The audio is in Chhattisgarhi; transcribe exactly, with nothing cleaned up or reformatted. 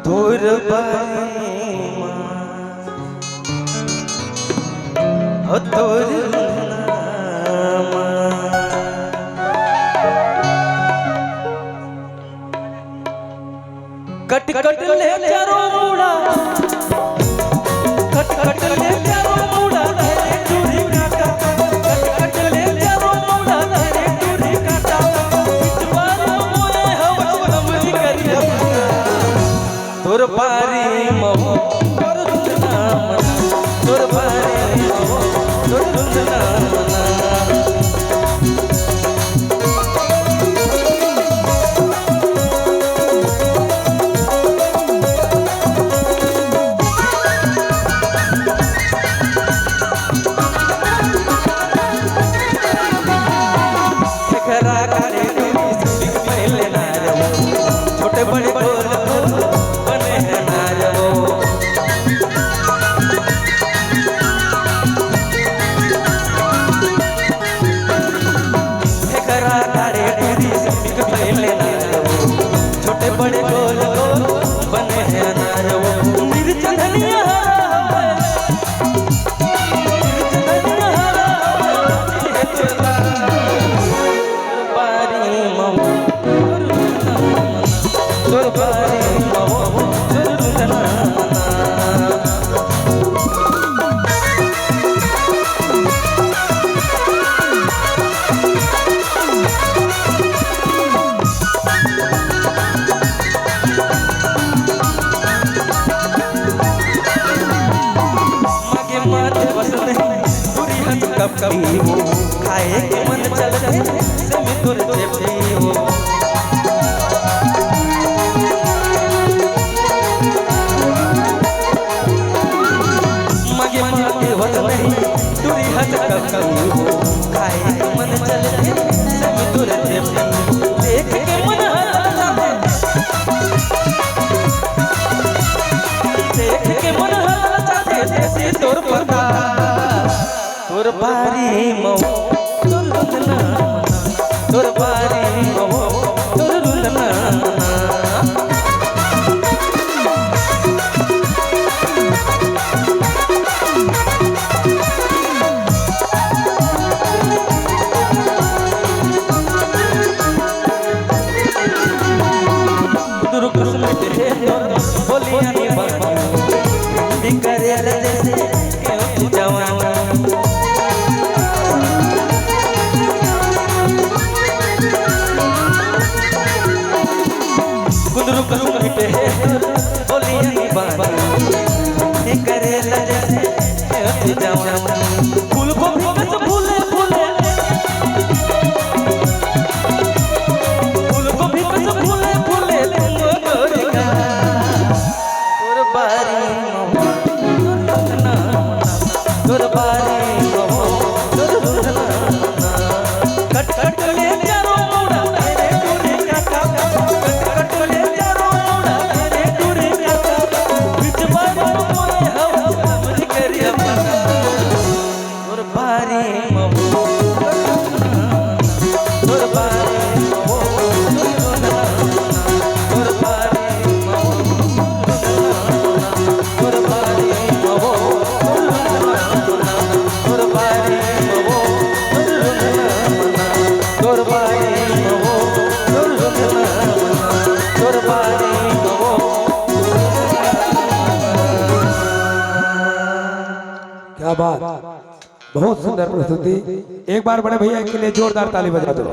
तोर बारे मा, ओ तोर नाम। कट कट ले चारों मुड़ा, कट कट ले चारों मुड़ा, धरे टूरी काटा। कट कट ले चारों मुड़ा, धरे टूरी काटा। पिछवाड़ मोरे हवस हमरी करिया। तोर बारी महो, तोर रुंद नाम, तोर बारी महो, तोर रुंद नाम। एकरा करे तू सिख पहले ना रहो, छोटे बड़े बोल बोल बने हैं ना रहो। एकरा करे तू सिख पहले ना रहो, छोटे बड़े बोल बोल बने हैं ना रहो। मिर्च धनिया हरा हवे, मगे माथे बस नहीं, दूरी हंस कब कब पीबो, खाए के मन चलते, से में तुर चेपी हो। मगे माथे बस नहीं, दूरी हंस कब कब पीबो, खाए के मन चलते, से में तुर चेपी। देख के मन हर जाते, देख के मन हर जाते, से तोर पता। तोर बारी मो, तोर रुंदना, तोर बारी मो, तोर रुंदना। दुर्ग सुमित हे तोर बोलिया नी बाबा, बिकरेल जैसे केहू जवान। कुंदरू कुंदरू मिटे हे बोलिया नी बाबा, ये करे लगे हे जवान। फूल को भी कस फूले फूले, फूल को भी कस फूले फूले तुम गोरिका। तोर बारी महो, तोर रुंदना, तोर बारी महो, तोर रुंदना। कट कट ले चारों मुड़ा, तेरे टूरी काका। कट कट ले चारों मुड़ा, तेरे टूरी काका। बीच बारी मोरे हवा, हमरी करिया पता। तोर बारी महो, तोर बारी महो, तोर बारी महो, तोर बारी महो, तोर बारी महो, तोर बारी महो। क्या बात, बहुत सुंदर प्रस्तुति। एक बार बड़े भैया के लिए जोरदार ताली बजा दो।